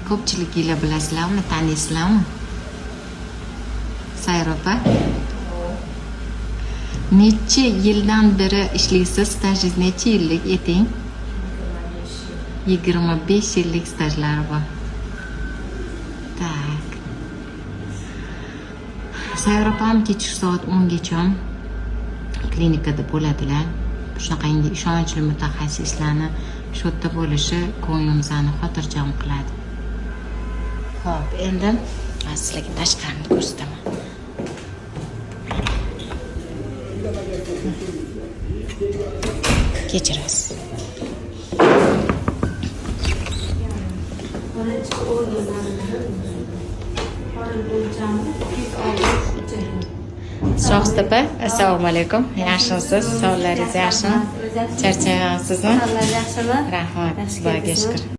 Ko'pchiliginglar bilasizlarmi, taniysizlarmi? Sayra opa. Necha yildan beri ishlaysiz? Stajingiz necha yillik, ayting? 25 yillik stajlari bor. Так. Sayra opam kechki soat 10 gacha klinikada bo'ladilar. Shunaqangi ishonchli mutaxassislarni shu yerda bo'lishi ko'nglimizni xotirjam qiladi. Xo'p, endi sizlarga tashqarini ko'rsataman. Kechirasiz. Qorin ichki organlarini qorin o'lchami 263 ekan. Shohista opa, assalomu alaykum. Yaxshimisiz? Sog'liqlaringiz yaxshimi? Charchamayapsizmi? Sog'lar yaxshimi? Rahmat, Yaxshi Xudoga keldingizmi? shukur.